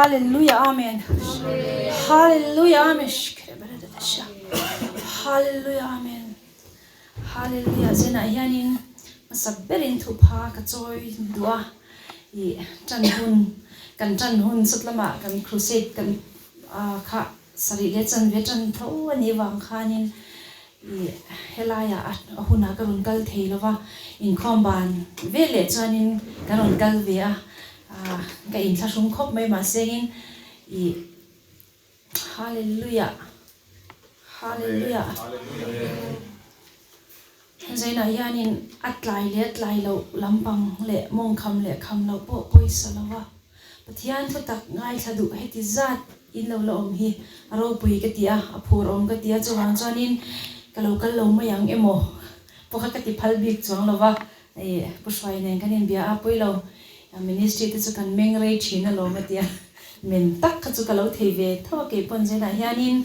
Hallelujah Amen Hallelujah Amen Hallelujah Amen Hallelujah Zenah hianin hmasa berin thupha ka chawi duh a ih tan hun kan tan hun sawt lamah kan crusade kan kha sarih leh chanve tan tho a nih vang khanin ih helaiah a hunah ka rawn kal thei lo va inkhawm ban veleh chuanin ka rawn kal ve a ka inthlahrung khawp mai mahsengin ih Hallelujah Hallelujah Zainah hianin a tlai leh a tlai loh lampang leh mawngkham leh kham loh pawh pawisa lo va, Pathian thutak ngaithla duh heti zat in lo la awm hi a ropui ka ti a, a phur awm ka ti a, chuvang chuanin ka lo kal lo mai ang emaw pawh kha ka ti phal bik chuang lo va, Pu Hruai nen kan inbia a, pawi lo, ministry te chu kan meng rei thin alawm a ti a, men tak kha chu ka lo thei ve tho a keipawn zenah hianin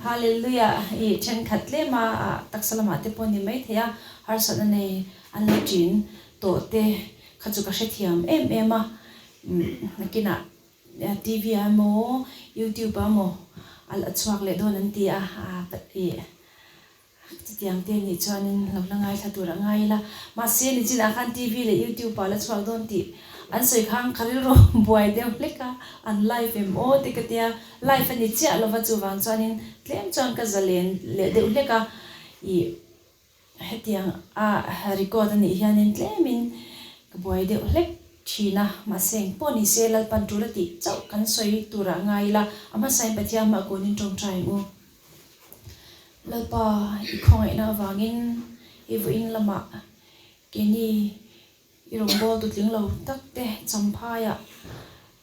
Hallelujah i thenkhat tlem a, taksa lamah te pawh ni maithei a, harsatna nei an lo ṭin tawh te kha chu ka hrethiam em em a, nakinah TV ah emaw YouTube ah emaw a la chhuak leh dawn an ti a, i. Chutiang te nih chuanin lo la ngaithla tur a ngai ila. Mahse, nichinah khan TV leh YouTube ah la chhuak dawn tih an sawi khan ka rilru buai deuh hlek a, an live em aw te ka tia, live a ni chiah lova chuvang chuanin tlem chuan ka zalen leh deuh hlek a, ih hetiang a record a nih hianin tlemin ka buai deuh hlek thin a, mahse engpawh ni se Lalpan tul a tih chauh kan sawi turah ngai ila, a hmasain Pathian hmah kunin tawngtai ang u. Lalpa, i khawngaihna avangin i vawiin lamah keini i rawngbâwl tutling lo tak te Champhaiah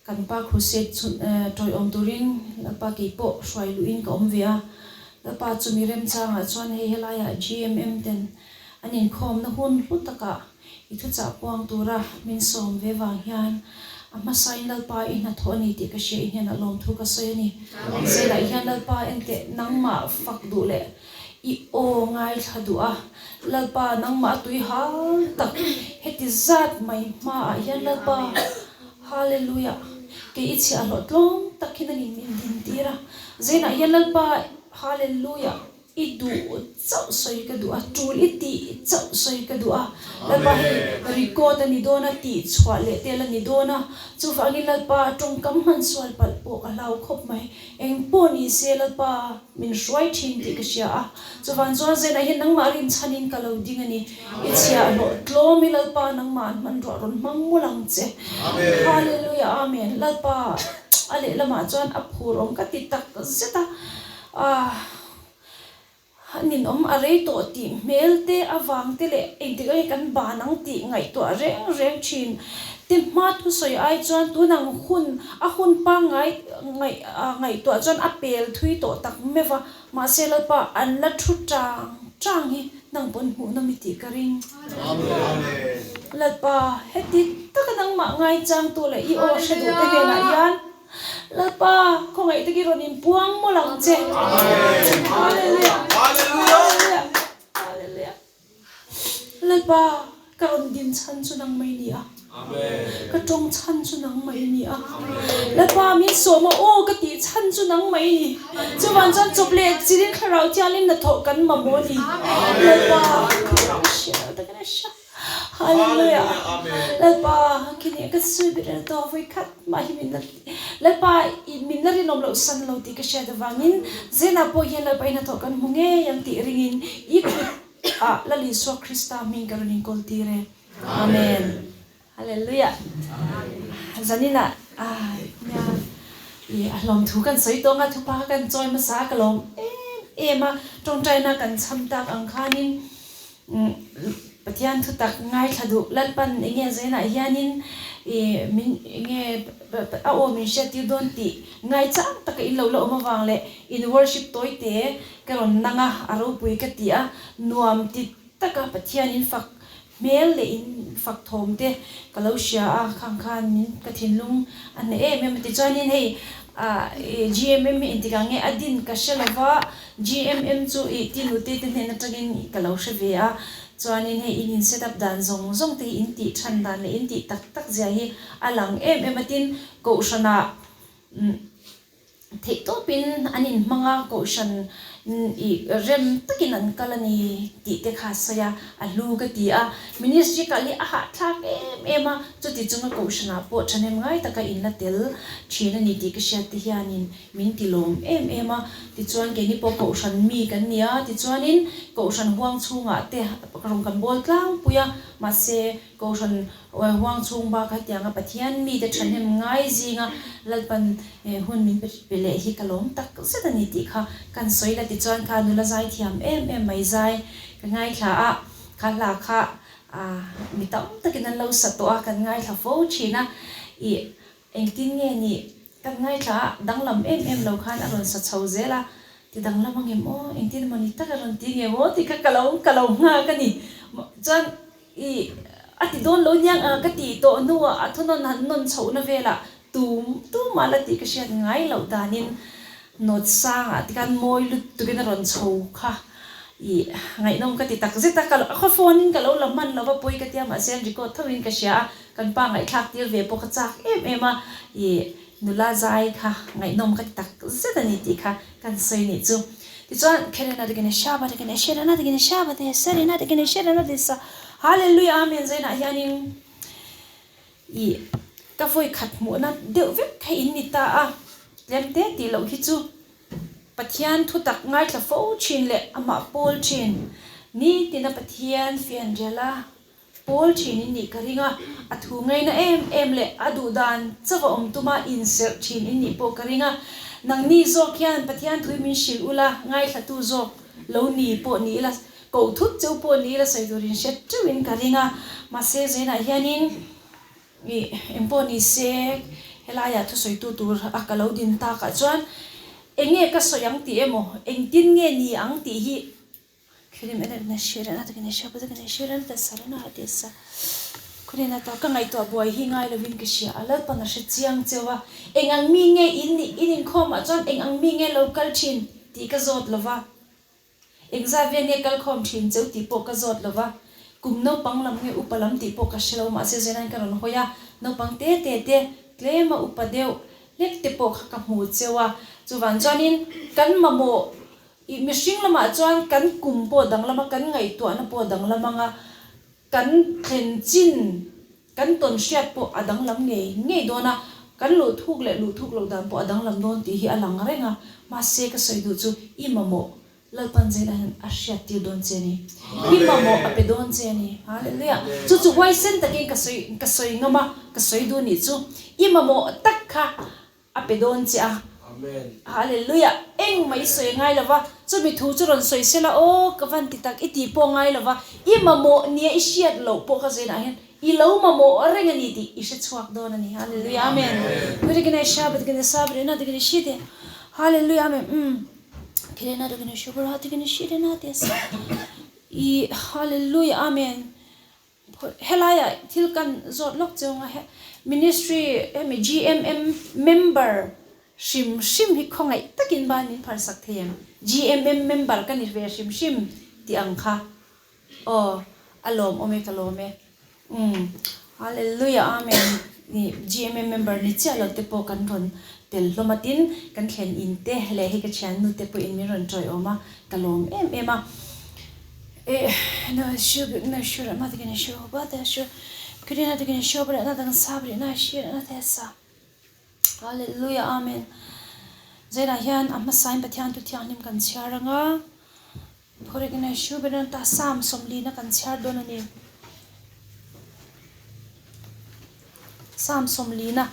kan pa crusade chhun tawiawm turin Lalpa kei pawh hruai luhin ka awm ve a. Lalpa chumi remchangah chuan hei helaiah GMM ten an inkhawmna hun hlu takah I thuchah puang tura min sawm ve vang hian a hmasain Lalpa i hnathawh a ni tih ka hria i hnenah lawmthu ka sawi a ni. Zelah hian Lalpa enteh nangmah fak duh leh i aw ngaithla duh a, Lalpa nangmah a tui hal tak heti zat mai hmaah hian Lalpa Hallelujah kei i chhiahhlawh tlawm tak hi nangin min din tir a, Zenah hian Lalpa Hallelujah. I duh chauh sawi ka duh a, tul i tih chauh sawi ka duh a, Lalpa hei record a ni dawn a, tih chhuah leh tel a ni dawn a, chuvangin Lalpa tawngkam hman sual palh pawh ka hlau khawp mai, eng pawh ni se Lalpa min hruai thin tih ka hria a, chuvang chuan Zenah hian nangmah rinchhanin ka lo ding a ni, i chhiahhlawh tlawm i Lalpa nangmah an hmanruah rawn hmang mul ang che. Hallelujah Amen Lalpa a lehlamah chuan a phur awm ka ti tak zet a. Ah, ninawm a rei tawh tih hmel te avang te leh engtik nge kan ban ang tih ngaihtuah reng reng thin te hma thusawi ai chuan tunang hun a hun pangngai ngaih ngaihtuah chuan a pel thui tawh tak meuh va, mahse Lalpa an la thu chang chang hi nang pawn hmuh nawm i tih ka ring. Lalpa, heti taka nangmah ngaichangtu leh i aw hre duh te hnenah hian Lalpa, khawngaih takin rawn inpuang mawlh ang che. Hallelujah! Hallelujah! Hallelujah! Lalpa, ka rawn din chhan chu nang mai ni a. Ka tawng chhan chu nang mai ni a. Lalpa, min sawm a, aw ka tih chhan chu nang mai ni. Chuvan chuan chawp leh chilin thlarau thiangin hnathawh kan mamawh a ni. Lalpa, ka hria lo takin a hria. Hallelujah Lalpa kini ka sawi ber a to vawi khat mah hi min la Lalpa i min la rinawm loh san lo tih ka hriat avangin Zena pawh hian Lalpa i hnathawh kan hmu ngei ang tih ringin i kut ah Lal Isua Krista hming ka rawn inkawl tir e Amen Hallelujah Zaninah nia i a hlawm thu kan sawi tawng a thupa kha kan chawi hmasa a ka lawm em em a tawngtaina kan chham tak ang khanin Pathian thutak ngaithla duh Lalpan enge zainah hianin i min enge a aw min hriattir dawn tih ngaichang taka in lo la awm avang leh in worship tawi te ka rawn nang a, a ropui ka ti a, nuam ti taka Pathian in fak hmel leh in fak thawm te ka lo hria a, khang khan min ka thinlung a hneh em em a tichuanin hei GMM hi engtikah nge a din ka hre lova GMM chu i ti nute te hnen atangin ka lo hre ve a, chuanin hei in in set up dan zawng zawng te hi in tih than dan leh in tih tak tak zia hi a lang em em a tin Kohhranah. Theihtawpin an inhmang a, kohhran i rem takin an kal a ni tih te kha a sawi a, a hlu ka ti a. Ministry kal hi a hahthlak em em a, chuti chunga kohhranah pawh thahnem ngai taka inla tel thin a ni tih ka hriat te hianin min ti lawm em em a. Tichuan keini pawh kohhran mi kan ni a, tichuanin kohhran huang chhungah te rawn kan bawl tlangpui a, mahse kohhran Huang chhung bak hetianga Pathian mite thahnem ngai zinga Lalpan hun min pe leh hi ka lawm tak zet a ni tih kha kan sawi la tichuan kha nula zai thiam em em mai zai ka ngaithla a, kha hla kha mi tam takin an lo sa tawh a kan ngaithla fo thin a, ih engtin nge nih kan ngaithla a danglam em em lo khan a rawn sa chho zel a, ti danglam ang em aw engtin emaw ni tak a rawn ti nge maw tih kha ka lo ka lo nghak a ni chuan I a ti dawn lo niang a ka tih tawh hnuah a thunawn han nawn chhohna velah tum tumah la tih ka hriat ngai loh danin nawt sangah tikhan mawi lutukin a rawn chho kha i ngaihnawm ka ti tak zet a, ka a khaw phone in ka lo la hman lova pawi ka tia mahse an record tho in ka hria a, kan pa ngaihthlak tir ve pawh ka chak em em a, i nula zai kha ngaihnawm ka ti tak zet a ni tih kha Kan sawi nih chu. Tichuan, Kherena te kene Shaba te kene Sherana te kene Shaba te Serena te kene Sherana te sa Hallelujah Amen zainah hianin i ka vawi khat hmuhna deuh vek kha in ni ta a, tlem te tih loh hi chu Pathian thutak ngaithla fo thin leh amah pawl thin nitina Pathian fianrial a Pawl thin in nih ka ring a, a thu ngaina em em leh a duh dan chauh a awm tuma inserh thin in nih pawh ka ring a. Nangni zawk hian Pathian thui min hrilh ula, ngaithlatu zawk lo ni pawh ni ila, koh thut cheu pawh ni ila sawi tur in hre teuh in ka ring a. Mahse zainah hianin ih eng pawh ni se helaiah thusawitu tur a ka lo din takah chuan eng nge ka sawi ang tih emaw, engtin nge ni ang tih hi Ka ngaihtuah buai hi ngai lovin ka hria a, Lalpan a hre chiang cheu a, eng ang mi nge in nih, in inkhawmah chuan eng ang mi nge lo kal thin tih ka zawt lo va, eng zat vel nge kal khawm thin cheu tih pawh ka zawt lo va, kum naupang lam nge upa lam tih pawh ka hre lo, mahse Zenain ka rawn hawi a, naupang te te te tlema upa deuh hlek te pawh kha ka hmu cheu a, chuvang chuanin kan mamawh I mihring lamah chuan kan kum pawh danglam a, kan ngaihtuahna pawh danglam ang a, kan thlen chin, kan tawn hriat pawh a danglam ngei ngei dawn a, kan luh thuk leh luh thuk loh dan pawh a danglam dawn tih hi a lang reng a. Mahse ka sawi duh chu i mamawh Lalpan Zela hian a hriat tir dawn che a ni. I mamawh a pe dawn che a ni. Hallelujah! Chu chu huaisen takin ka sawi ka sawi ngam a, ka sawi duh nih chu i mamawh tak kha A pe dawn che a. Amen. Hallelujah! Eng mai sawi ngai lo va, chumi thu chu rawn sawi sela aw ka van ti tak i tih pawh ngai lo va, i mamawh nia i hriat loh pawh kha zainah hian i lo mamawh reng a ni tih i hre chhuak dawn a ni. Hallelujah! Amen. Hallelujah! Amen. Umm. Hallelujah! Amen. Helaiah thil kan zawt lawk cheu ang a, Ministry hemi GMM member hrim hrim hi khawngaih takin ban min pharsak thei em? GMM member ka ni ve hrim hrim tih ang kha aw a lawmawm e ka lawm e. Umm Hallelujah Amen ni GMM member ni chiah lo te pawh kan rawn tel hlawm a tin kan thlen in te leh hei ka thiannu te pawhin min rawn tawiawm a ka lawm em em a. Hallelujah Amen Zainah hian a hmasain Pathian thu thianghlim kan chhiar ang a, Psalm sawmlina kan chhiar dawn a ni. Psalm sawmlina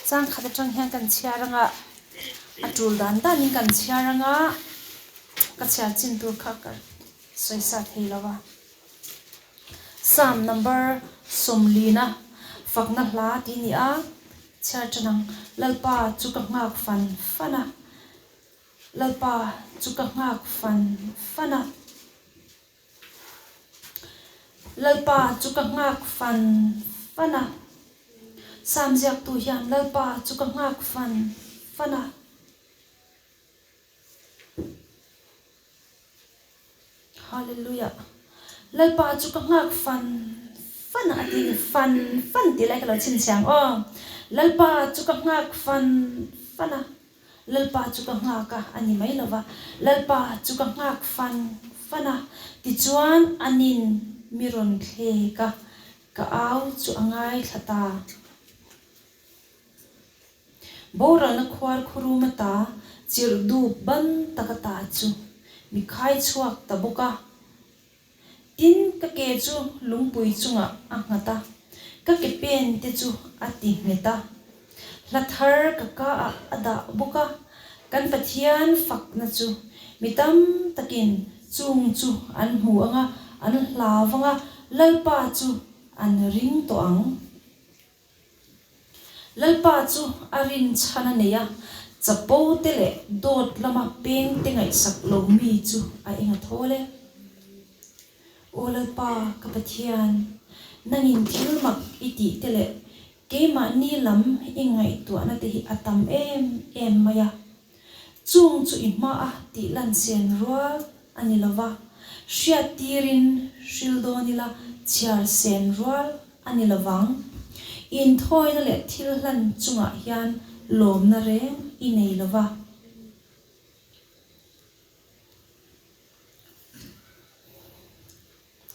chang khat atang hian kan chhiar ang a, a tul dan danin kan chhiar ang a. Ka chhiar chin tur kha ka sawi sa thei lo a. Psalm number sawmlina fakna hla tih a ni a, chhiar tan ang. Lalpa chu ka nghak fan fan a, Lalpa chu ka nghak fan fan a. Lalpa chu ka nghak fan fan a. Psalm ziaktu hian Lalpa chu ka nghak fan fan a. Hallelujah. Lalpa chu ka nghak fan fan a ti fan fan tih lai ka lo chhinchhiang aw. Lalpa chu ka nghak fan fan a, Lalpa chu ka nghak a a ni mai lo va, Lalpa chu ka nghak fan fan a, tichuan anin mi rawn thlek a, ka au chu a ngaithla ta. Boralna khuar khurum ata chirh dup ban tak ata chu mi khai chhuak ta bawk a. Tin, ka ke chu lungpui chungah a nghat a, ka ke pen te chu a ti nghet a. Hla thar ka ka ah a dah bawk a, kan Pathian fakna chu mi tam takin chung chu an hmu ang a, an hlau ang a, Lalpa chu an ring tawh ang. Lalpa chu a rin chhan a nei a, chapo te leh dawt lama peng te ngaihsak lo mi chu a eng a thawl e. Aw Lalpa, ka Pathian, nangin thil mak i tih te leh keimahni lam i ngaihtuahna te hi a tam em em mai a. Chung chu i hmaa tih lan sen rual a ni lo va, hriat tirin hril dawn ila chhiar sen rual a ni lo vang. Inthawina leh thil hlan chungah hian lawmna reng i nei lo va.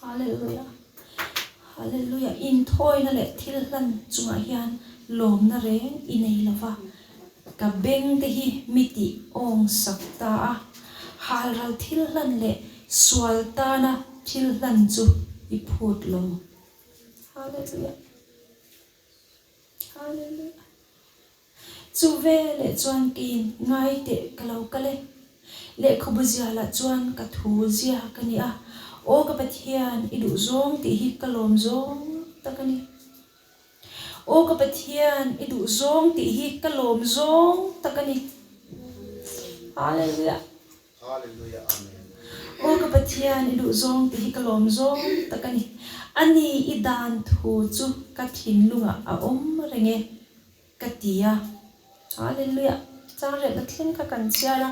Hallelujah Hallelujah Inthawina leh thil hlan chungah hian lawmna reng i nei lo va, ka beng te hi mi tih awng sak ta a, halral thil hlan leh sual tana thil hlan chu i phut lo. Hallelujah Hallelujah Chu veleh chuan keiin ngai teh ka lo kal e. Lehkhabu zialah chuan ka thu zia ka ni a, Aw ka Pathian, i duh zawng tih hi ka lawm zawng tak a ni. Aw ka Pathian, i duh zawng tih hi ka lawm zawng tak a ni. Hallelujah. Hallelujah Amen. Aw ka Pathian, i duh zawng tih hi ka lawm zawng tak a ni. A ni, i dan thu chu ka thinlungah a awm reng e. Ka ti a, Hallelujah! Changrelna thleng kha kan chhiar a,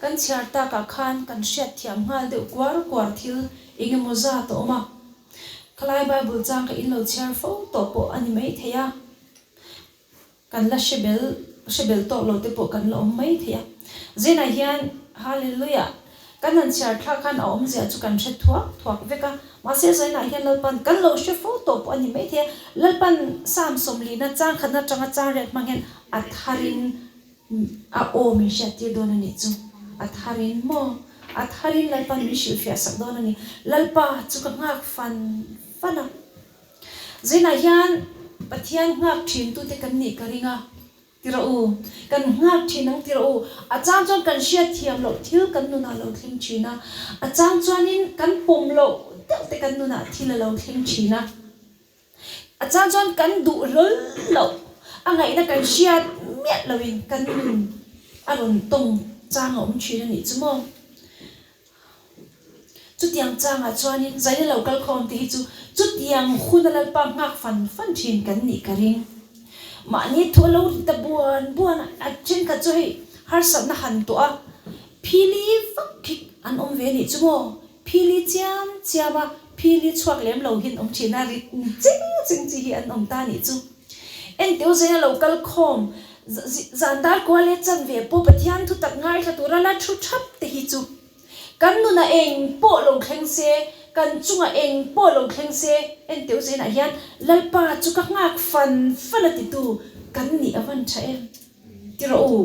kan chhiar takah khan kan hriatthiam nghal deuh kuar kuar thil eng emaw zat a awm a. Khalai Bible chang kha in lo chhiar fo tawh pawh a ni maithei a, kan la hre bel hre bel tawk lo te pawh kan la awm maithei a. Zinah hian Hallelujah! Kan han chhiar thlak khan a awmzia chu kan hre thuak thuak vek a, mahse zainah hian Lalpan kan lo hre fo tawh pawh a ni maithei a, Lalpan Psalm sawmlina chang khatna atanga chang riat hmang hian a tharin a aw min hriattir dawn a nih chu, a tharin maw? A tharin Lalpan min hrilhfiah sak dawn a ni. Lalpa chu ka nghak fan fan a, zainah hian Pathian nghak thintute kan nih ka ring a. Ti rawh u, kan nghak thin ang ti rawh u. A chang chuan kan hriat thiam loh thil kan nunah lo thleng thin a, a chang chuanin kan pawm loh deuh te kan nunah thil a lo thleng thin a. A chang chuan kan duh hlawl loh, a ngaihna kan hriat miah loin kan nun a rawn tawng chang a awm thin a nih chu maw? Chutiang changah chuanin zaina lo kal khawm te hi chu chutiang huna Lalpa nghak fan fan thin kan nih ka ring. Mahni thu a lo ri ta buan buan a, a thenkhat chu hei harsatna han tawh a, phili vak khi an awm ve nih chu maw? Phili chiam chiam a, phili chhuak lem lo hi an awm thin a, ri ching ching chi hi an awm ta nih chu. Enteu zaina lo kal khawm zan dar kual e chanve pawh Pathian thutak ngaithla tura la thu thap te hi chu Kan nunah eng pawh lo thleng se, kan chungah eng pawh lo thleng se, enteu zenah hian Lalpa chu ka nghak fan fan a titu kan nih a van tha em? Ti rawh u.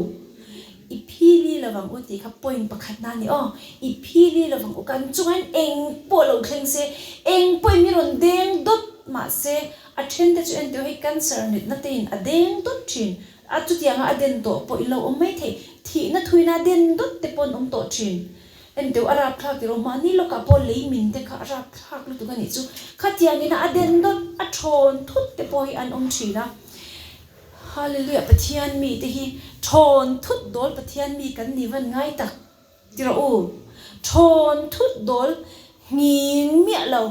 I phili lovang u tih kha point pakhat na a ni aw. I phili lovang u, kan chungah hian eng pawh lo thleng se, eng pawhin mi rawn deng dawt mah se, a then te chu enteu hei cancer nitna te in a deng dawt thin. A chutianga a den tawh pawh i lo awm mai thei. Thihna thuina a den dawt te pawh an awm tawh thin. Enteu a rapthlak tih rawh, mahni lawkah pawh lei min te kha a rapthlak lutuk a nih chu. Khatiangina a den dawt, a thawn thut te pawh hi an awm thin a. Hallelujah, Pathian mi te hi thawn thut dawl Pathian mi kan ni van ngai tak ti rawh u. Thawn thut dawl nghing miah lo.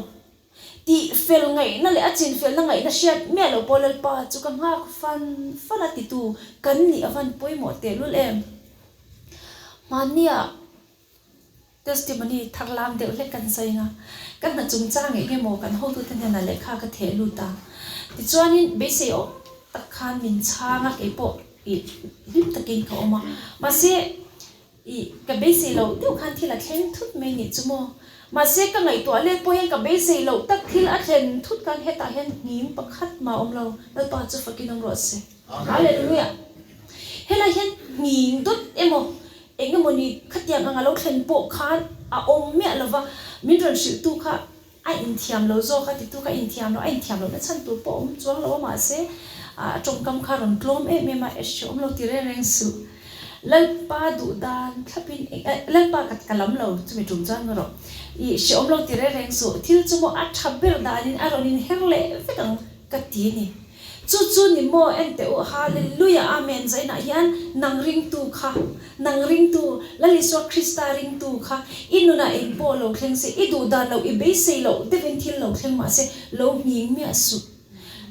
Tih fel ngaihna leh a chin felna ngaihna hriat miah loh pawh Lalpa chu ka nghak fan fan a titu kan nih a van pawimawh tehlul em? Hmannia testimony thar lam deuh hlek kan sawi anga ka hna chungchang eng emaw kan hotute hnenah lehkha ka theh lut a, tichuanin beisei awm. tak khan min chhang a, keipawh ih hlim takin ka awm a. Mahse ih ka beisei loh deuh khan thil a thleng thut mai nih chu maw. Mahse ka ngaihtuah let pawh hian ka beisei loh tak thil a thlen thut khan hetah hian hnim pakhat mah a awm lo, Lalpa chu fakin awm rawh se. Hallelujah! Helai hian hnim dawt emaw eng emawni khatiang ang a lo thlen pawh khan a awm miah lova, min rawn hrilhtu kha a inthiam lo zawk a titu kha a inthiam lo, a inthiam lohna chhan tur pawh a awm chuang lo a mahse a tawngkam kha a rawn tlawm em em a, hrehawm lo ti reng reng suh. Lalpa duh dan thlapin Lalpa ka ka lam lo chumi tum chuan rawh i hrehawm lo ti reng reng suh, thil chu maw a tha ber danin a rawn inher leh vek ang ka ti a ni. Chu chu ni maw en teh u, Hallelujah Amen zainah hian nang ringtu kha, nang ringtu, Lal Isua Krista ringtu kha i nunah eng pawh lo thleng se, i duh dan loh, i beisei loh deuhin thil lo thleng mah se, lo nghing miah suh.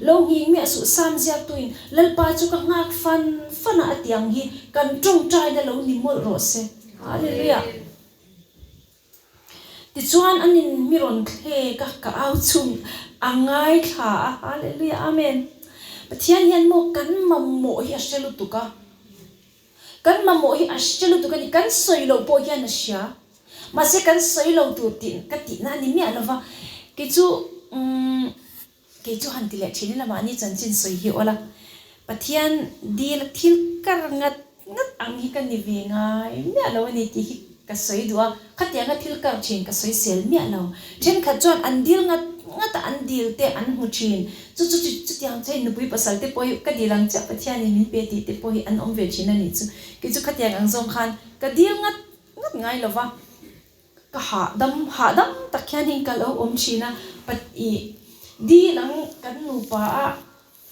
Lo nghing miah suh Sam ziaktuin Lalpa chu ka nghak fan fan a a ti ang hi kan tawngtaina lo ni mawlh rawh se. Hallelujah. Tichuan an in mi rawn thlek a, ka au chung a ngaithla a, Hallelujah Amen. Pathian hian maw kan mamawh hi a hre lutuk a, kan mamawh hi a hre lutuk a ni, kan sawi loh pawh hian a hria, mahse kan sawi lo tur tih ka tihna a ni miah lova, kei chu umm kei chu han ti leh thin ila mahni chanchin sawi hi awl a, Pathian dil thil kar ngat ngat ang hi ka ni ve ngai miah lo a ni tih hi ka sawi duh a, khatianga thil kar thin ka sawi sel miah lo. Thenkhat chuan an dil ngat ngat a, an dil te an hmu thin. Chu chu chutiang chu hei nupui pasal te pawh hi ka dil ang chiah Pathianin min pe tih te pawh hi an awm ve thin a nih chu. Kei chu khatiang ang zawng khan ka dil ngat ngat ngai lo va. Ka hahdam hahdam tak hian heng ka lo awm thin a, pat ih dil ang kan nupa a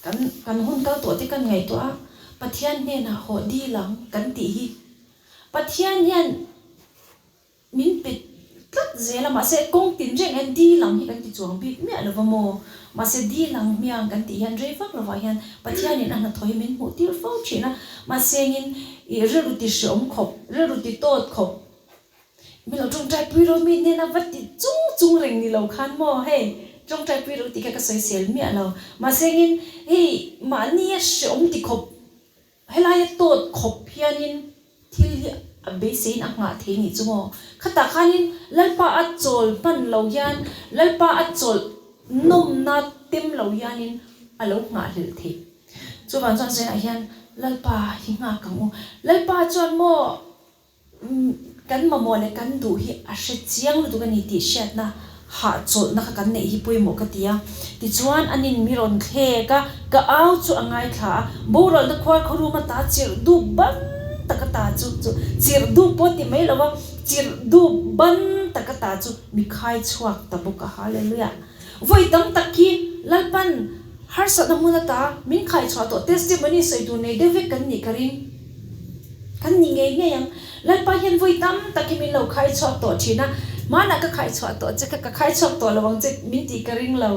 kan kan hun kal tawh te kan ngaihtuah a, Pathian hnenah hawh dil ang kan tih hi Pathian hian min pe tlat zel a, mahse kawng tin reng hian dil ang hi kan ti chuang bik miah lo va maw, mahse dil ang hmiang kan tih hian rei vak lovah hian Pathianin a hnathawh hi min hmuh tir fo thin a, mahse engin ih rilru ti hreawm khawp, rilru ti tawt khawp. Mi lo tawngtai pui ro mi hnena va ti chung chung reng ni lo khan maw hei tawngtai pui ro tih kha ka sawi sel miah lo. Mahse engin hei mahni a hreawm ti khawp helaia tawt khawp hianin thil hi a beiseiin a nghah thei nih chu maw. Khatah khanin Lalpa a chawl hman lo hian Lalpa a chawlh nawmna tem lo hianin a lo nghahhlelh theih. Chuvang chuan zainah hian Lalpa hi nghak ang u. Lalpa chuan maw Kan mamawh leh kan duh hi a hre chiang lutuk a ni tih hriatna hahchawlhna kha kan neih hi pawimawh ka ti a. Tichuan an in mi rawn thlek a, ka au chu a ngaithla a, boralna khuar khaw room ata chirh dup ban tak ata chu chu chirh dup pawh ti mai lo a, chirh dup ban tak ata chu mi khai chhuak ta bawk a, Hallelujah! Vawi tam tak hi Lalpan harsatna hmun ata min khai chhuah tawh testimony sawi tur nei deuh vek kan nih ka ring. Kan ni ngei ngei ang. Lalpa hian vawi tam tak hi min lo khai chhuak tawh thin a, hmanah ka khai chhuah tawh che kha ka khai chhuak tawh lo ang che min tih ka ring lo.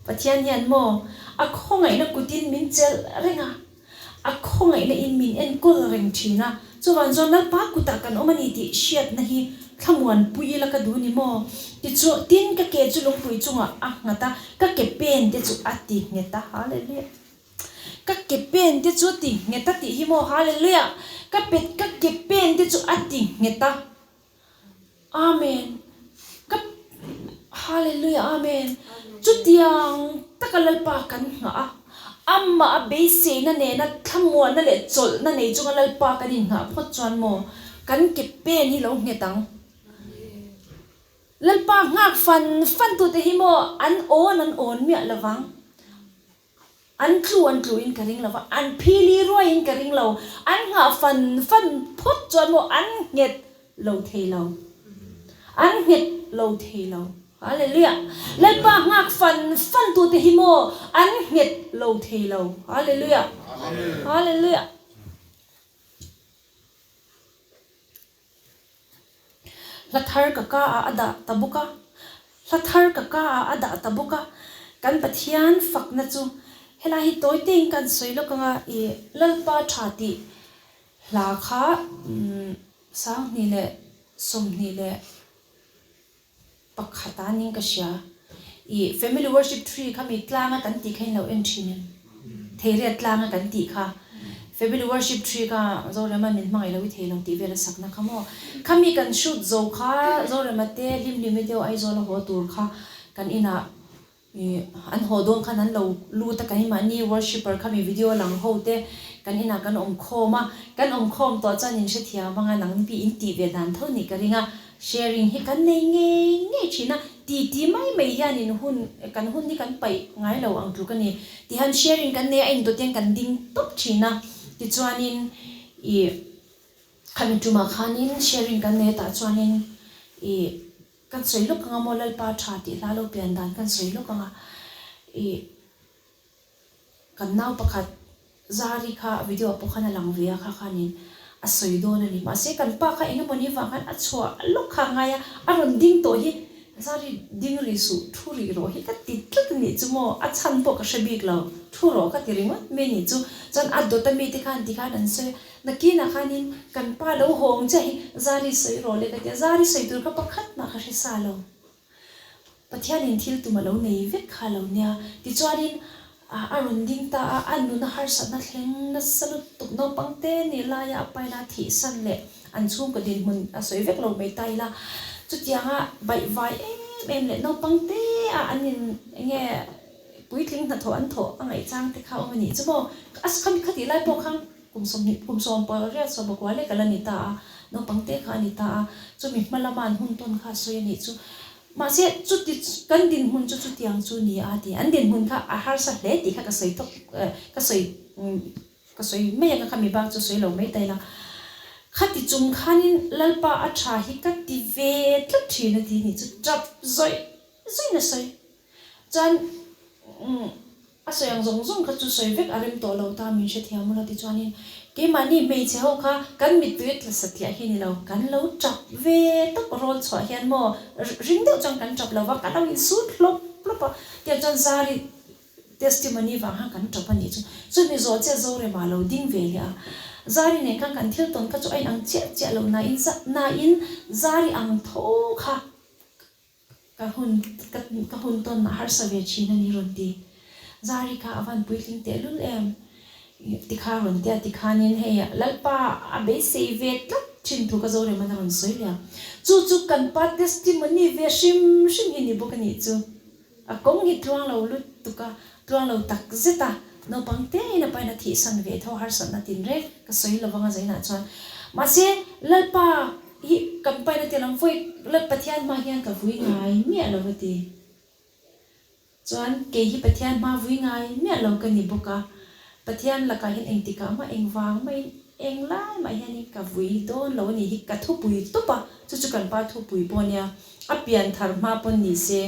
Pathian hian maw a khawngaihna kutin min chelh reng a, a khawngaihna in min enkawl reng thin a, chuvang chuan Lalpa kutah kan awm a ni tih hriatna hi thlamuan pui ila ka duh ni maw? Tichu tin ka ke chu lungpui chungah a nghat a, ka ke pen te chu a ti nghet a. Hallelujah. Ka ke pen te chu ti nghet a tih hi maw Hallelujah ka pet ka ke pen te chu a ti nghet a Amen ka Hallelujah Amen chutiang taka Lalpa kan nghah a amah a beiseina nena thlamuanna leh chawlhna nei chunga Lalpa kan innghah phawt chuan maw kan ke pen hi lo nghet ang. Lalpa nghak fan fan tute hi maw an awn an awn miah lovang. An tlu an tlu in ka ring lo va, an phili ruai in ka ring lo, an nghah fan fan phawt chuan maw an nghet lo thei lo, an nghet lo thei lo. Hallelujah! Lalpa nghak fan fan tute hi maw an nghet lo thei lo. Hallelujah! Hallelujah! Hla thar ka ka ah a dah ta bawk a, hla thar ka ka ah a dah ta bawk a, kan Pathian fakna chu helai hi tawi tein kan sawi lawk ang a, ih Lalpa tha tih hla kha 20 leh 21 Pakhat a ning ka hria. I family worship tree kha mi tlanga kan tih kha in lo en thin em? Theiriat tlanga kan tih kha Family Worship Tree kha Zorema min hmangaih lo i thei lo tih vel a sakna kha maw. Khami kan shoot zo kha Zorema te Hlimhlimi te aw Aizawl a haw tur kha kan inah Ih, an haw dawn khan an lo lut a, keimahni worshipper kha mi video lang ho te kan inah kan awm khawm a, kan awm khawm tawh chuan in hrethiam anga nang pi in tih ve dan tho nih ka ring a, sharing hi kan nei ngei ngei thin a, ti ti mai mai hian in hun, kan hun hi kan paih ngai lo ang tluk a ni, tihian sharing kan nei a indawt hian kan ding tawp thin a, tichuanin ih, khami tumah khanin sharing kan nei a tah chuanin ih. Kan sawi lawk anga maw Lalpa tha tih hla lo pian dan kan sawi lawk anga ih kan nau pakhat Zari kha video ah pawh khan a lang ve a kha khanin a sawi dawn a ni. Mahse kan pa kha eng emawni vang khan a chhuah lawk kha a ngai a, a rawn ding tawh hi Zari ding rih suh thu rih rawh hi ka ti tlat a nih chu maw a chhan pawh ka hre bik lo thu rawh ka ti ringawt mai a nih chu. Chuan a dawt a mite khan tikhan an sawi a. Nakinah khanin kan pa lo hawng chiah hi Zari sawi rawh le ka ti a, Zari sawi tur kha pakhat mah ka hre sa lo. Pathianin thil tum a lo nei vek kha lo nia. Tichuanin a rawn ding ta a, a nuna harsatna thleng nasa lutuk naupang te nih laia a paina thihsan leh an chhungkaw dinhmun a sawi vek lo mai ta ila. Chutianga baihvai em em leh naupang te a an in enge puitling hnathawh an thawh a ngaihchang te kha awm a nih chu maw. A khatih lai pawh khan Kum 20, kum sawm pariat sawm pakua lek a la ni ta a, naupang te kha a ni ta a, chumi hma lama an hun tawn kha a sawi a nih chu. Mahse, chuti kan dinhmun chu chutiang chu ni a ti. An dinhmun kha a harsa hle tih kha ka sawi tawk, ka sawi, ka sawi mai anga kha mi bak chu sawi lo mai ta ila. Khati chung khanin Lalpa a tha hi ka ti ve tlat thin a ti nih chu tap zawih zawih na sawi. Chuan a sawi ang zawng zawng kha chu sawi vek a rem tawh lo ta min hrethiam ula tichuanin keimahni hmeichhe ho kha kan mittui tla satliah hi ni lo kan lo tap ve tawp rawl chhuah hian maw ring deuh chuan kan tap lo va kan lo insut hlawp hlawp a tiang chuan zari testimony vang khan kan tap a nih chu chumi zawh chiah Zorema lo ding ve leh a zari nen khan kan thil tawn kha chu a inang chiah chiah lo nain nain zari ang tho kha Ka hun ka hun tawn a harsa ve thin a ni rawn ti. Zari kha a van puitling tehlul em? Tikha rawn tia tikhanin hei Lalpa a beisei ve tlat thin thu ka Zoreman a rawn sawi leh a. Chu chu kan pa testimony ve hrim hrim hi ni bawk a nih chu. A kawng hi tluang lo lutuk a, tluang lo tak zet a, naupang tein a pain a thihsan ve tho harsatna tinreng ka sawi lo vang a zainah chuan. Mahse, Lalpa hi kan pain a ti lam vawi Lal Pathian hma hian ka vui ngai miah lo a ti. Chuan kei hi Pathian hma vui ngai miah lo ka ni bawk a, Pathian lakah hian engtikah mah engvang mahin eng lai mah hianin ka vui dawn lo a nih hi ka thupui tawp a, chu chu kan pa thupui pawh a nia. A pian thar hma pawn ni se,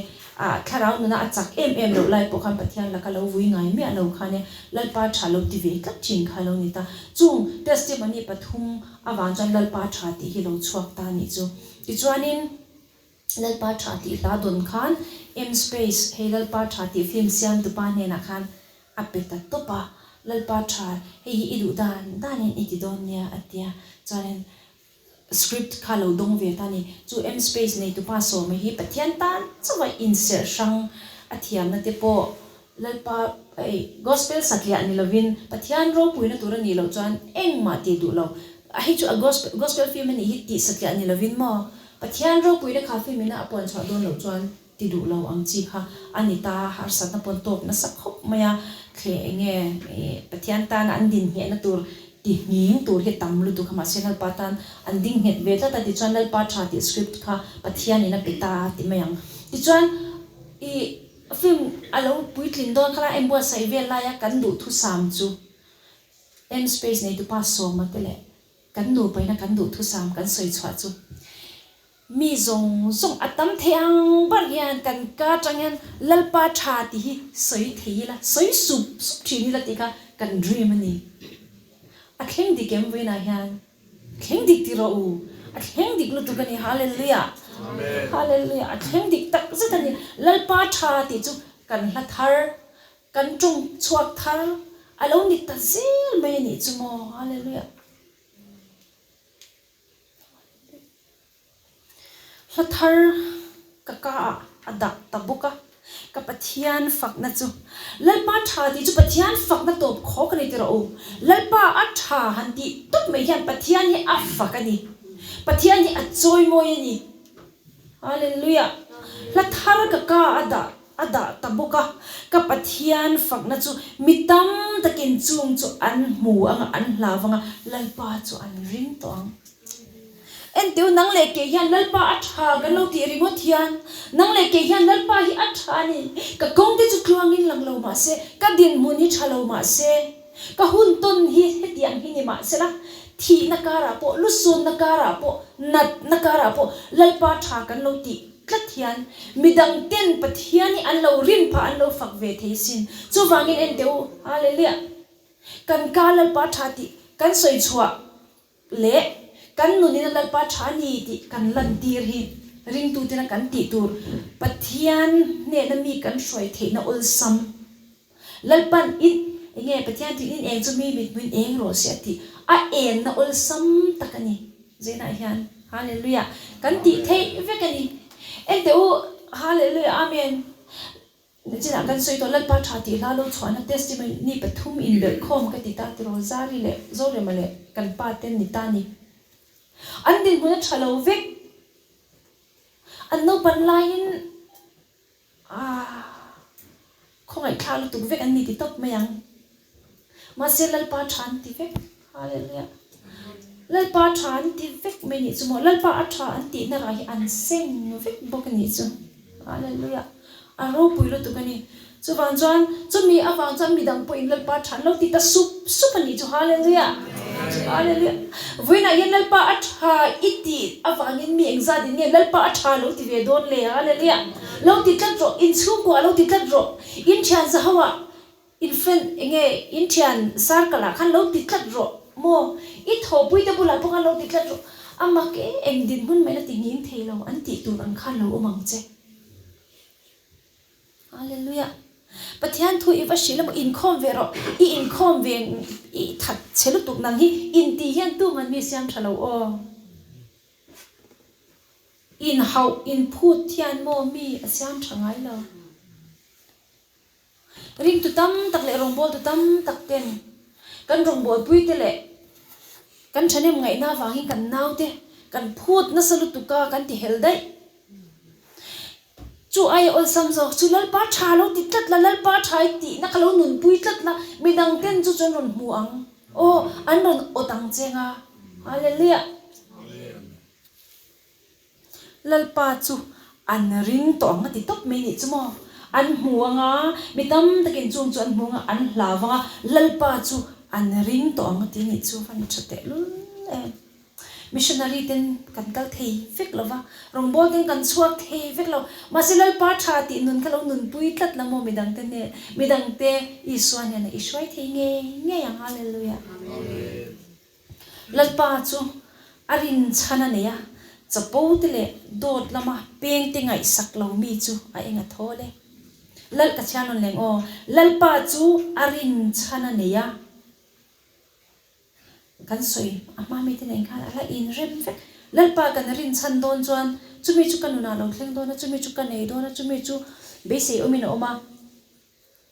ah thlarau nuna a chak em em loh lai pawh khan Pathian laka lo vui ngai miah lo khan e Lalpa tha lo ti ve tlat thin kha lo ni ta. Chung testimony pathum avang chuan Lalpa tha tih hi lo chhuak ta a nih chu. Tichuanin Lalpa tha tih hla dawn khan M Space hei Lalpa tha tih film siamtupa hnenah khan a pe ta tawp a, Lalpa tha hei hi i duh dan danin i ti dawn nia a tia. Chuanin Script kha lo dawng ve ta ni. Chu M Space neitupa sawma hi Pathian tan chauha inserh hrang a thiamna te pawh Lalpa ei Gospel satliah ni lovin Pathian ropuina tur a nih loh chuan engmah tih duh lo. A hei chu a Gospel Gospel film a nih hi tih satliah ni lovin maw Pathian ropuina kha film ina a puan chhuah dawn loh chuan ti duh lo ang chi kha a ni ta, harsatna pawn tawk nasa khawp mai a, thle enge Pathian tana an din nghehna tur ti nghing tur hi tam lutuk a, mahse Lalpa tan an ding nghet ve tlat a, tichuan Lalpa tha tih script kha Pathianin a pe ta a ti mai ang. Tichuan i film a lo puitlin dawn kha la en buatsaih vel laia kan duhthusam chu M space neitupa sawma te leh kan nupaina kan duhthusam kan sawi chhuah chu Mi zawng zawng a tam thei ang ber hian kan ka atang hian Lalpa tha tih hi sawi thei ila, sawi sup sup thin ila tih kha kan dream a ni. A thleng dik em vawiinah hian? Thleng dik ti rawh u. A thleng dik lutuk a ni. Hallelujah! Hallelujah! A thleng dik tak zet a ni. Lalpa tha tih chu kan hla thar, kan tawng chhuak thar a lo ni ta zel mai a nih chu maw. Hallelujah! Hla thar ka ka ah a dah ta bawk a. Ka Pathian fakna chu. Lalpa tha tih chu Pathian fakna tawp khawk a ni ti rawh u. Lalpa a tha han tih tawp mai hian Pathian hi a fak a ni. Pathian hi a chawimawi a ni. Hallelujah! Hla thar ka ka a dah a dah ta bawk a. Ka Pathian fakna chu mi tam takin chung chu an hmu anga an hlau anga Lalpa chu an ring tawh ang. Enteu nang leh kei hian Lalpa a tha kan lo tih ringawt hian nang leh kei hian Lalpa hi a tha a ni. Ka kawng te chu tluangin lang lo mah se, ka dinhmun hi tha lo mah se, ka hun tawn hi hetiang hi ni mah sela, thihna karah pawh, lusunna karah pawh, natna karah pawh Lalpa tha kan lo tih tlat hian midang ten Pathian hi an lo rin phah an lo fak ve thei sin. Chuvangin enteu, Hallelujah! Kan ka Lalpa tha tih kan sawi chhuah leh kan nunin a Lalpa tha a ni tih kan lantir hi ringtutena kan tih tur Pathian hnehna mi kan hruai theihna awlsam Lalpan in enge Pathian tih in eng chu mi mithmuin eng rawh se a tih a enna awlsam tak a ni Zeinah hian Hallelujah kan tih theih vek a ni Enteh u Hallelujah Amen. Nichinah kan sawi tawh Lalpa tha tih hla lo chhuahna testimony pathum inbelh khawm ka ti ta tiraw Zari leh Zorema leh kan pa ten ni ta ni. An dinhmun a tha lo vek. An naupan laiin aah khawngaihthlak lutuk vek an ni ti tawp mai ang. Mahse Lalpa tha an ti vek. Hallelujah. Lalpa tha an ti vek mai nih chu maw. Lalpa a tha an tihna rah hi an seng vek bawk a nih chu. Hallelujah. A ropui lutuk a ni. Chuvang chuan chumi avang chuan midang pawhin Lalpa tha an lo ti ta sup sup a nih chu. Hallelujah. Hallelujah. Vawiinah hian Lalpa a tha i tih avangin mi engzat in nge Lalpa a tha lo ti ve dawn le. Hallelujah. Lo ti tlat rawh. Inchhungkuah lo ti tlat rawh. Inthian zahoah In friend enge in thian circle ah khan lo ti tlat rawh maw? I thawhpui te bulah pawh khan lo ti tlat rawh. A mak e, eng dinhmun mai la ti nghing thei lo an tih tur ang khan lo awm ang che. Hallelujah. Pathian thu i va hrilh emaw inkhawm ve rawh. I inkhawm ve i that che lutuk nang hi intih hian tuman mi siam tha lo aw. Inhauh inphut hian maw mi a siam tha ngai lo. Ringtu tam tak leh rawngbawltu tam tak ten kan rawngbawlpui te leh kan thahnem ngaihna avangin kan naute kan phut nasa lutuk a kan ti hel daih. Chu aia awlsam zawk chu Lalpa tha lo ti tlat la, Lalpa tha i tihna kha lo nunpui tlat la, midang ten chu chu an rawn hmu ang. Aw, an rawn awt ang che nga. Hallelujah. Lalpa chu an ring tawh ang a ti tawp mai nih chu maw? An hmu ang a, mi tam takin chung chu an hmu ang a, an hlau ang a, Lalpa chu an ring tawh ang a ti nih chu van tha tehlul em. Missionary ten kan kal thei vek lo va, rawngbawl ten kan chhuak thei vek lo, mahse Lalpa tha tih nun kha lo nunpui tlat la maw midangte nen, midangte Isua hnenah i hruai thei ngei ngei ang, Hallelujah. Lalpa chu a rinchhan a nei a, chapo te leh dawt lama peng te ngaihsak lo mi chu a eng a thawl e. Lal ka chhiar nawn leng aw, Lalpa chu a rinchhan a nei a, kan sawi a hma mi te nen khan a la inrem vek. Lalpa kan rinchhan dawn chuan chumi chu ka nunah lo thleng dawn a, chumi chu ka nei dawn a, chumi chu beisei awmin a awm a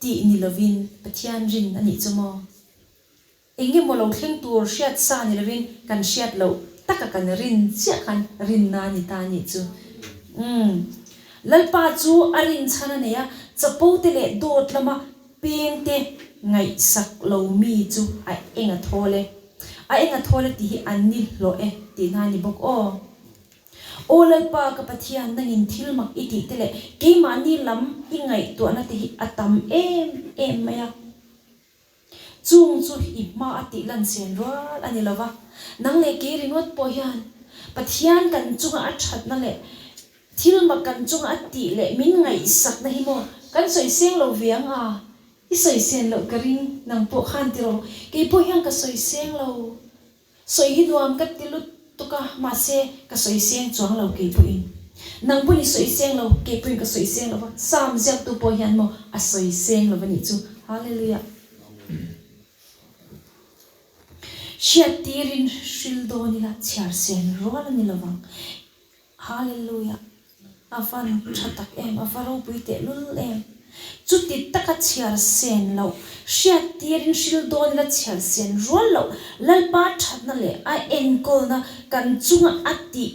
tih ni lovin Pathian rin a nih chu maw? Eng emaw lo thleng tur hriat sa ni lovin kan hriat loh taka kan rin chiah khan rinna a ni ta a nih chu. Umm. Lalpa chu a rin chhan a nei a, chapo te leh dawt lama peng te ngaihsak lo mi chu a eng a thawl e. A eng a thawl e tih hi an ni hlawh e tihna a ni bawk aw. Aw Lalpa ka Pathian nangin thil mak i tih te leh keimahni lam i ngaihtuahna te hi a tam em em mai a. Chung chu i hma a tih lan sen rual a ni lo va, nang leh kei ringawt pawh hian Pathian kan chunga a thatna leh thil mak kan chunga a tih leh min ngaihsakna hi maw kan sawi seng lo ve ang a, i sawi sen loh ka ring nang pawh khan tiraw, kei pawh hian ka sawi seng lo. Sawi hi nuam ka ti lutuk a, mahse ka sawi seng chuang lo kei pawhin. Nang pawhin i sawi seng lo, kei pawhin ka sawi seng lo va, Psalm ziaktu pawh hian maw a sawi seng lo va nih chu. Hallelujah. Hriat tirin hril dawn ila chhiar sen rual a ni lovang. Hallelujah. A van tha tak em, a va ropui tehlul em. Chuti taka chhiar sen loh, hriat tirin hril dawn ila chhiar sen rual loh, Lalpa thatna leh a enkawlna kan chunga a tih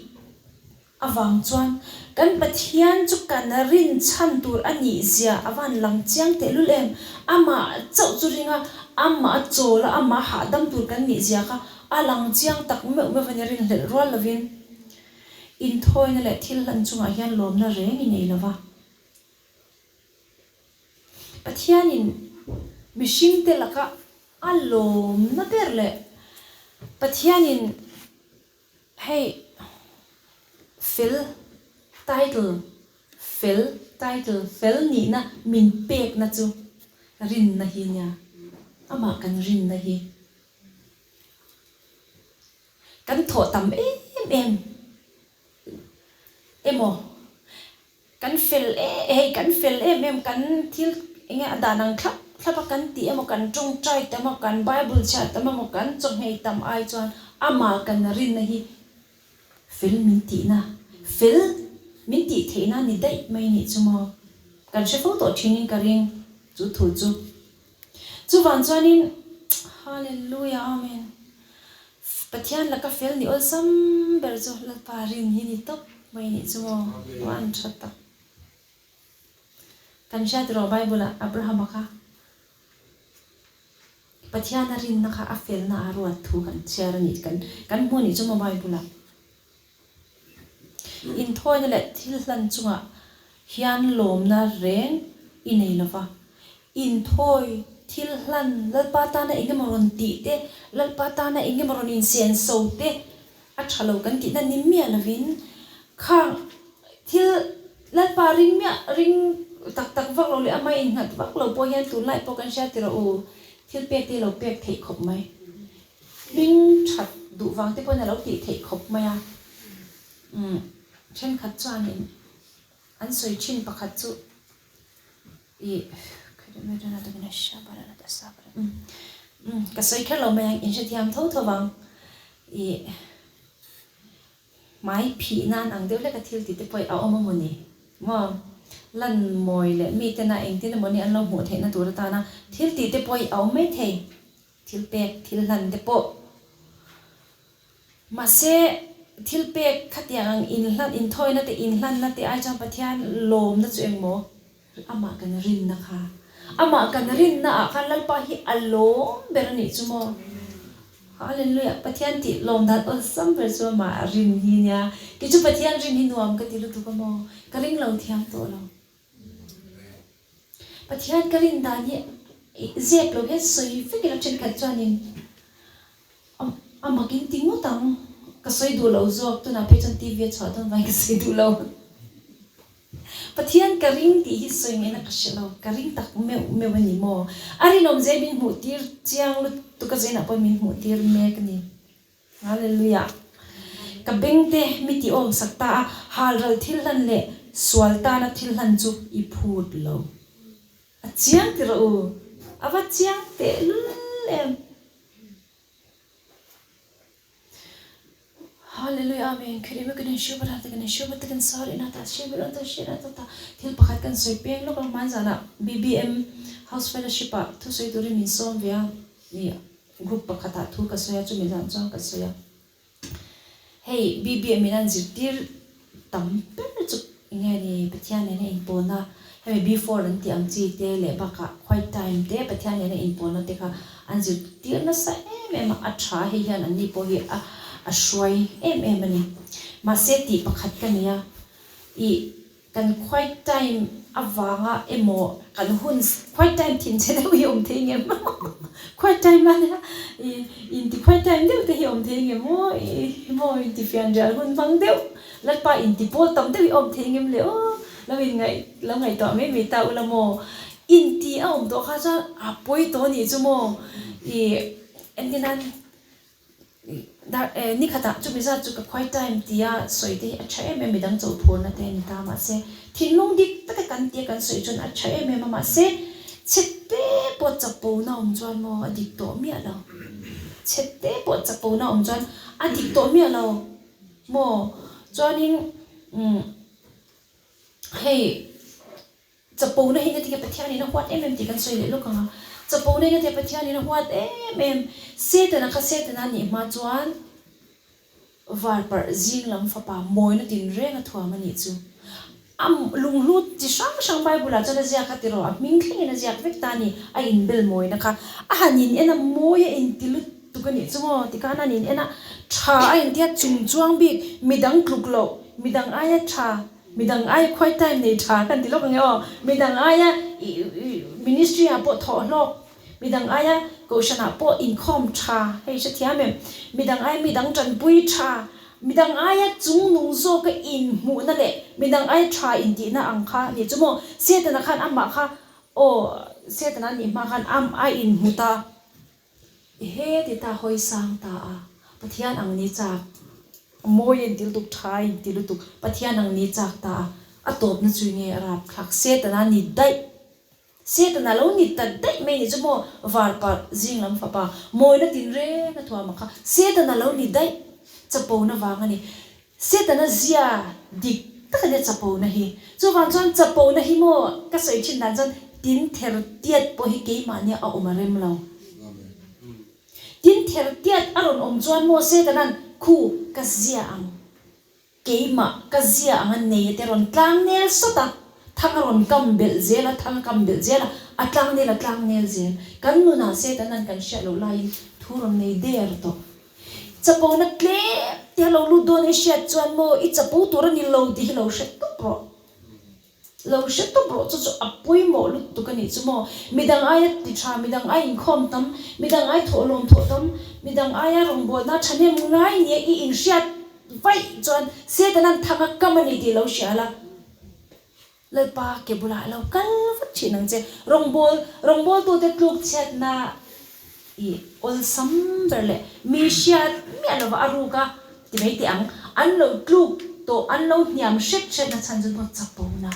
avang chuan kan Pathian chu kan rin chhan tur a nih zia a van lang chiang tehlul em. Amah chauh chu ringa, amah a chawl a, amah hahdam tur kan nih zia kha a lang chiang tak meuh meuh a ni, rinhlelh rual lovin. Inthawina leh thil hlan chungah hian lawmna reng i nei lo va. Pathianin mihringte laka a lawmna ber leh Pathianin hei fel title fel title fel nihna min pekna chu rinna hi nia, amah kan rinna hi. Kan thawh tam em em emaw kan fel hei kan fel em em kan thil enge a dan ang thlap thlap a kan tih emaw kan tawngtai tam a kan bible chhiar tam emaw kan chawhmei tam ai chuan amah kan rinna hi fel min tihna fel min tih theihna ni daih mai nih chu maw kan hre fo tawh thinin ka ring chu thu chu. Chuvang chuanin, Hallelujah Amen, Pathian laka fel ni awlsam ber chu Lalpa rin hi ni tawp mai nih chu maw? Aw an tha tak. Kan hriat rawh Bible ah Abrahama kha Pathian a rinna kha a felna a ruat thu kan chhiar a nih kan kan hmu nih chu maw Bible ah. Inthawina leh thil hlan chungah hian lawmna reng i nei lo va. Inthawi, thil hlan, Lalpa tana eng emaw rawn tih te, Lalpa tana eng emaw rawn insenso te a tha lo kan tihna ni miah lovin khang thil Lalpa ring miah ring tak tak vak lo leh amah innghat vak lo pawh hian tunlai pawh kan hria ti rawh u, thil pek te hi lo pek theih khawp mai. Hming that duh vang te pawhin a lo tih theih khawp mai a. Umm thenkhat chuanin an sawi thin pakhat chu ih umm ka sawi kher lo mai ang inhrethiam tho tho vang ih hmai phih nan ang deuh hlek a thil tih te pawh a awm a maw ni maw lan mawi leh miten a engtin emaw ni an lo hmuh theihna tur atana thil tih te pawh a awm maithei. Thil pek, thil hlan te pawh. Mahse, thil pek khatiang ang inhlan, inthawina te, inhlanna te ai chuan Pathian lawmna chu engmaw? Amah kan rinna kha. Amah kan rinna ah khan Lalpa hi a lawm ber a nih chu maw? Hallelujah! Pathian tih lawm dan awlsam ber chu amah rin hi nia. Kei chu Pathian rin hi nuam ka ti lutuk a maw? Ka ring lo thiam tawh lo. Pathian ka rin dan hi zep lo hian sawi vek ila thenkhat chuanin a mak in ti ngawt ang, ka sawi duh lo zawk tunah phei chuan TV a chhuah dawn vangin ka sawi duh lo. Pathian ka ring tih hi sawi ngaihna ka hre lo, ka ring tak meuh meuh a ni maw? A rinawm zia min hmuh tir chiang lutuk a zainah pawh min hmuh tir mek a ni. Hallelujah. Ka bengte mi ti awm sak ta a, halral thil hlan leh sual tana thil hlan chu i phut lo. A chiang ti rawh u. A va chiang tehlul em. Hallelujah Amen. Khirima kan in hriu ta kan in hriu ta kan sar ina ta hriu ina ta hriu ina ta thil pakhat kan sawi peng lawk a hmanzanah BBM House Fellowship ah thusawi turin min sawm ve a. Group pakhatah thu ka sawi a, chumi zan chuan ka sawi a. Hei BBM in an zirtir tam ber chu enge ni Pathian nena inpawlna hemi B4 an tih ang chi te leh bakah quiet time te Pathian nena inpawlna te kha an zirtir nasa em em a, a tha hei hian anni pawh hi a a hruai em em a ni. Mahse tih pakhat ka nei a, ih Kan quiet time avanga emaw kan hun quiet time thin che deuh hi awm thei ngem quiet time a nia i inti quiet time deuh te hi awm thei ngem aw i maw inti fian rial hun hmang deuh Lalpa inti pawl tam deuh hi awm thei ngem le aw lo inngaih lo ngaihtuah mai mai ta ula maw inti a awm tawh kha chuan a pawi tawh anih chu maw i entirnan Ni khatah chumi zat chu ka quiet time tia sawi te hi a tha em em, midang chauh phurna te a ni ta mahse thinlung dik taka kan tia kan sawi chuan a tha em em a mahse chhete pawh chapona awm chuan maw a dik tawh miah lo, chhete pawh chapona awm chuan a dik tawh miah lo maw chuanin umm. Hei chapona hi engati nge Pathianin a huat em em tih kan sawi leh lawk ang a. Chapona hi engati nge Pathianin a huat em em? Setana kha Setana a nih hma chuan varparh zing lam fapa mawina tinreng a thuam a nih chu. A lunghlu chi hrang hrang Bible ah chuan a ziak a tiraw, a hming thlengin a ziak vek ta a ni, a inbel mawina kha. A han in en a mawi a inti lutuk a nih chu maw? Tikhan a han in en a tha a intia chungchuang bik midang tluk loh, midang aia tha. Midang aia khuai time nei tha kan ti lawk ang e aw. Midang aia ministry ah pawh thawh hlawk, midang aia kohhran ah pawh inkhawm tha, hei hrethiam em? Midang aia midang tanpui tha, midang aia chungnung zawka inhmuhna leh midang aia tha intihna ang kha a nih chu maw? Setana khan amah kha aw Setana nih hma khan am a inhmu ta. He ti ta hawi sang ta a, Pathian ang ni chak, mawi in ti lutuk, tha in ti lutuk, Pathian ang ni chak ta a, a tawpna chu nge a rapthlak, Setana ni daih, Setana lo ni ta daih mai ni chu maw, varparh zing lam fapa, mawina tinreng a thuam a kha, Setana lo ni daih, chapona vang a ni, Setana zia dik tak a nia chapona hi, chuvang chuan chapona hi maw ka sawi thin dan chuan tin ther tiat pawh hi keimahnia a awm a rem lo. Tin ther tiat a rawn awm chuan maw Setana'n khu ka zia ang, keimah ka zia ang a nei a te rawn tlang nel sawt a, thang a rawn kam belh zel a, thang a kam belh zel a, a tlang nel a tlang nel zel. Kan nunah Setana'n kan hriat loh laiin thu rawn nei der tawh. Chapona tlem te a lo lut dawn i hriat chuan maw i chapo tur a ni lo tih hi lo hre tawp rawh. Lo hre tawp rawh chu chu a pawimawh lutuk a nih chu maw. Midang aia ti tha, midang aia inkhawm tam, midang aia thawhlawm thawh tam, midang aia rawngbawlna thahnem ngai nia i inhriat vaih chuan Setanan thang a kam a ni tih lo hria la. Lalpa ke bulah a lo kal vat thin ang che. Rawngbâwl, rawngbâwltute tluk chhiatna i awlsam ber leh mi hriat miah lova a ruk a ti mai teh ang. An lo tluk tawh, an lo hniam hret hretna chhan chu maw chapona.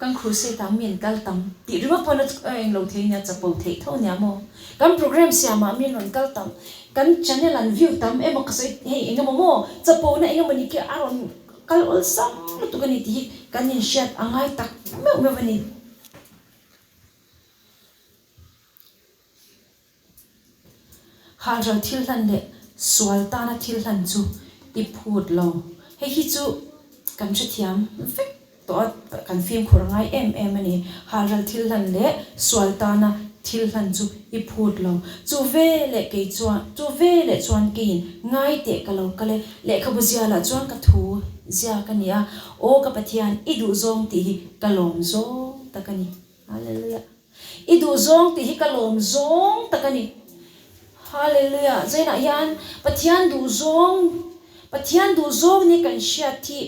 Kan crusade ah mi an kal tam tih ringawt pawh na eng lo thei nia chapo theih tho nia maw. Kan program siamah mi an rawn kal tam, kan channel an view tam emaw ka sawi hei eng emaw maw chapona eng emaw ni khi a rawn Kal awlsam lutuk a ni tih hi kan inhriat a ngai tak meuh meuh a ni. Halral thil hlan leh sual tana thil hlan chu i phut lo. Hei hi chu kan hrethiam vek tawh a, kan fimkhur a ngai em em a ni. Halral thil hlan leh sual tana thil hlan chu i phut lo. Chu ve leh kei chuan, chu ve leh chuan keiin ngai teh ka lo kal e. Lehkhabu zialah chuan ka thu ziak a ni a, Aw ka Pathian, i duhzawng tih hi ka lawm zawng tak a ni. Hallelujah. I duhzawng tih hi ka lawm zawng tak a ni. Hallelujah. Zainah hian Pathian duhzawng, Pathian duhzawng ni kan hriat hi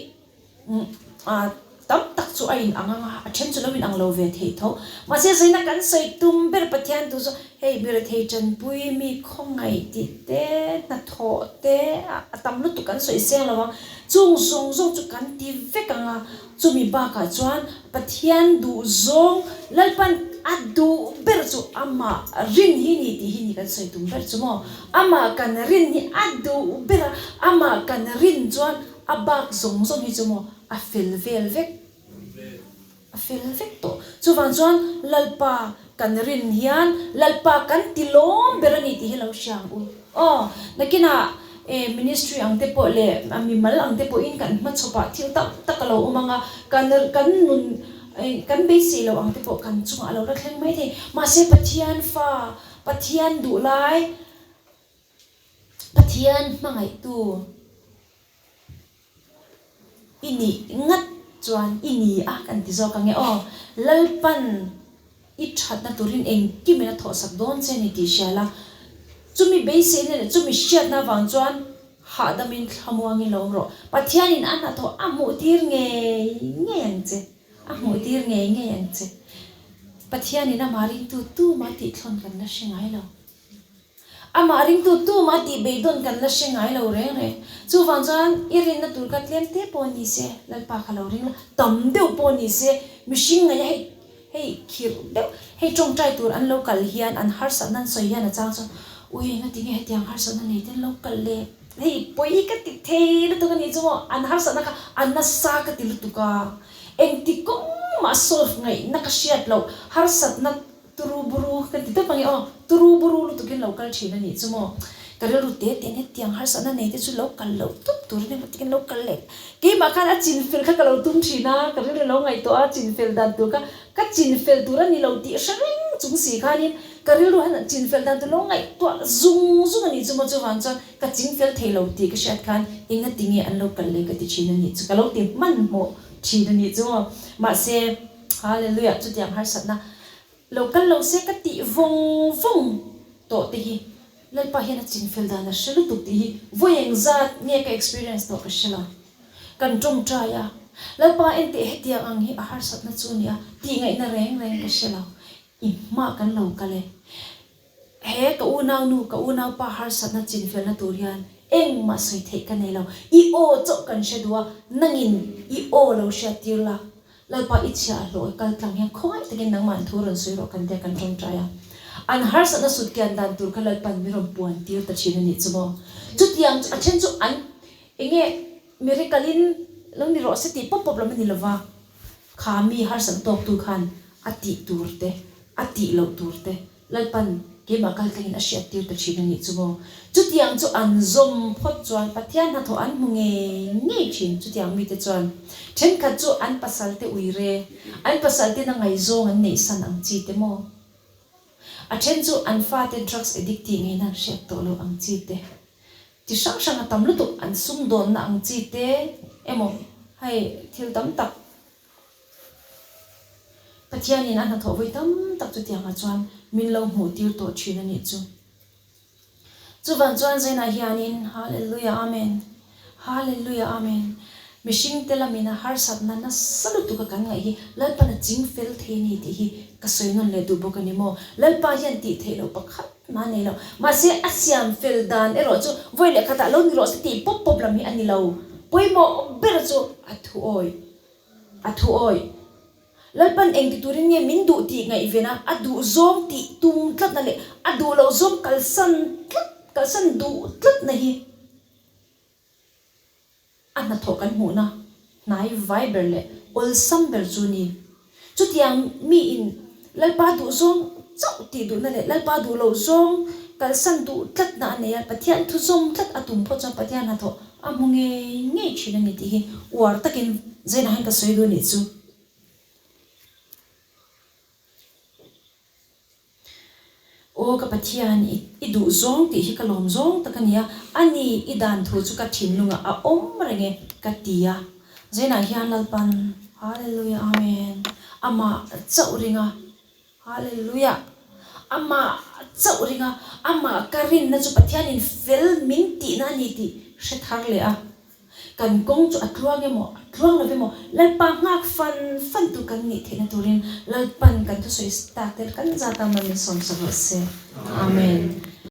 Tam tak chu a in ang ang a, a then chu lo in ang lo ve theih tho. Mahse zaina kan sawi tum ber Pathian tu chu hei mirethei tanpui mi khawngaih tih te, hnathawh te a tam lutuk kan sawi seng lo ang. Chung zawng zawng chu kan ti vek ang a, chumi bakah chuan Pathian duh zawng Lalpan a duh ber chu amah rin hi ni tih hi ni kan sawi tum ber chu maw. Amah kan rin hi a duh ber a, amah kan rin chuan A bak zawng zawng hi chu maw a fel vel vek, a fel vek tawh. Chuvang chuan Lalpa kan rin hian Lalpa kan ti lawm ber a ni tih hi lo hria ang u. Aw, nakinah e ministry ang te pawh leh mimal ang te pawhin kan hmachhawpah thil tam tak a lo awm ang a, kan kan nun kan beisei loh ang te pawh kan chungah a lo la thleng mai thei. Mahse Pathian fa, Pathian duh lai, Pathian hmangaihtu i nih ngat chuan i ni a kan ti zawk ang e aw. Lalpan i thatna turin engkimin a thawhsak dawn che ni tih hria la. Chumi beiseina leh chumi hriatna avang chuan hahdamin thlamuangin lo awm rawh. Pathianin a hnathawh a hmuhtir ngei ngei ang che. A hmuhtir ngei ngei ang che. Pathianin amah ringtu tumah tihthlawn kan la hre ngai lo. Amah ringtu tuma tih beidawn kan la hre ngai lo reng reng. Chuvang chuan i rinna tur kha tlem te pawh ni se, Lalpa kha lo ring la, tam deuh pawh ni se, mihring ngaih a hei hei khirh deuh, hei tawngtai tur an lo kal hian an harsatna an sawi hian a chang chuan, Ui, ngatinge hetiang harsatna nei te an lo kal le? Hei pawi ka ti thei lutuk a nih chu maw, an harsatna kha a nasa ka ti lutuk a, engti kawng mah solve ngaihna ka hriat loh harsatna turu buru ka ti tawp ang e aw, turu buru lutukin lo kal thin a nih chu maw, ka rilru te te hetiang harsatna nei te chu lo kal loh tawp tur a ni maw tikin lo kal leh keimah khan a chinfel kha ka lo tum thin a, ka rilru lo ngaihtuah a chinfel dan tur kha ka chinfel tur a ni lo tih hre reng chung si khanin Ka rilru hian chinfel dan chu lo ngaihtuah zung zung a nih chu maw chuvang chuan ka chingfel thei lo tih ka hriat khan enga tinge an lo kal leh ka ti thin a nih chu ka lo ti hmanhmawh thin a nih chu maw mahse Hallelujah chutiang harsatna lo kal lo se ka tih vawng vawng tawh te hi Lalpa hian a chinfel dan a hre lutuk tih hi vawi engzat nge ka experience tawh ka hre lo kan tawngtai a Lalpa enteh hetiang ang hi a harsatna chu a nia tih ngaihna reng reng ka hre lo I hma kan lo kal e. He ka unaunu, ka unaupa harsatna chinfelna tur hian engmah sawi theih ka nei lo. I aw chauh kan hre duh a, nangin i aw lo hriat tir la. Lalpa i chhia a hlawh e, kal tlang hian khawngaih takin nangmah thu rawn sawi rawh kan tia kan tawngtai a. An harsatna sut kian dan tur kha Lalpan min rawn puan tir ta thin a nih chu maw. Chutiang chu a then chu an enge miracle in lo ni rawh se tih pawp pawp lam a ni lova. Kha mi harsatna tawktu khan a tih tur te, a tih loh tur te Lalpan keimah kal tlangin a hriat tir ta thin a nih chu maw? Chutiang chu an zawm phawt chuan Pathian hnathawh an hmu ngei ngei thin. Chutiang mite chuan thenkhat chu an pasal te ui re, an pasal tena ngaihzawng an neihsan ang chi te maw? A then chu an fate drugs addict tih ngei nan hriat tawh loh ang chi te. Chi hrang hrang a tam lutuk an sumdawnna ang chi te emaw hei thil tam tak Pathianin a hnathawh vawi tam tak chutiangah chuan min lo hmuh tir tawh thin a nih chu. Chuvang chuan Zainah hianin Hallelujah Amen Hallelujah Amen mihring te lamin a harsatna nasa lutuk a kan ngaih hi Lalpan a ching fel thei a ni tih hi ka sawi nawn leh duh bawk a ni maw. Lalpa hian tih theih loh pakhat Mah nei lo. Mahse, a siam fel dan erawh chu vawi leh khatah lo ni rawh se tih pawp pawp lam hi a ni lo. Pawimawh ber chu a thu awi. A thu awi. Lalpan engti turin nge min duh tih ngaihven a, a duh zawng tih tum tlatna leh a duh loh zawng kalsan tlat, kalsan duh tlatna hi A hnathawh kan hmuhna hnai vai ber leh awlsam ber chu ni. Chutiang miin Lalpa duh zawng chauh tih duhna leh Lalpa duh loh zawng kalsan duh tlatna a nei a, Pathian thu zawm tlat a tum phawt chuan Pathian hnathawh a hmu ngei ngei thin a ni tih hi uar takin Zainah hian ka sawi duh a nih chu. Aw ka Pathian, i duh zawng tih hi ka lawm zawng tak a ni a, a ni, i dan thu chu ka thinlungah a awm reng e, ka ti a. Zainah hian Lalpan, Hallelujah, Amen, amah chauh ring a, Hallelujah, amah chauh ring a, amah ka rinna chu Pathianin fel min tihna a ni tih hre thar leh a. Kan kawng chu a tluang emaw, a tluang lo emaw, Lalpa nghak fan fan tur kan nih theihna turin Lalpan kan thusawi tak te kan zat a man min sawmsak rawh se. Amen.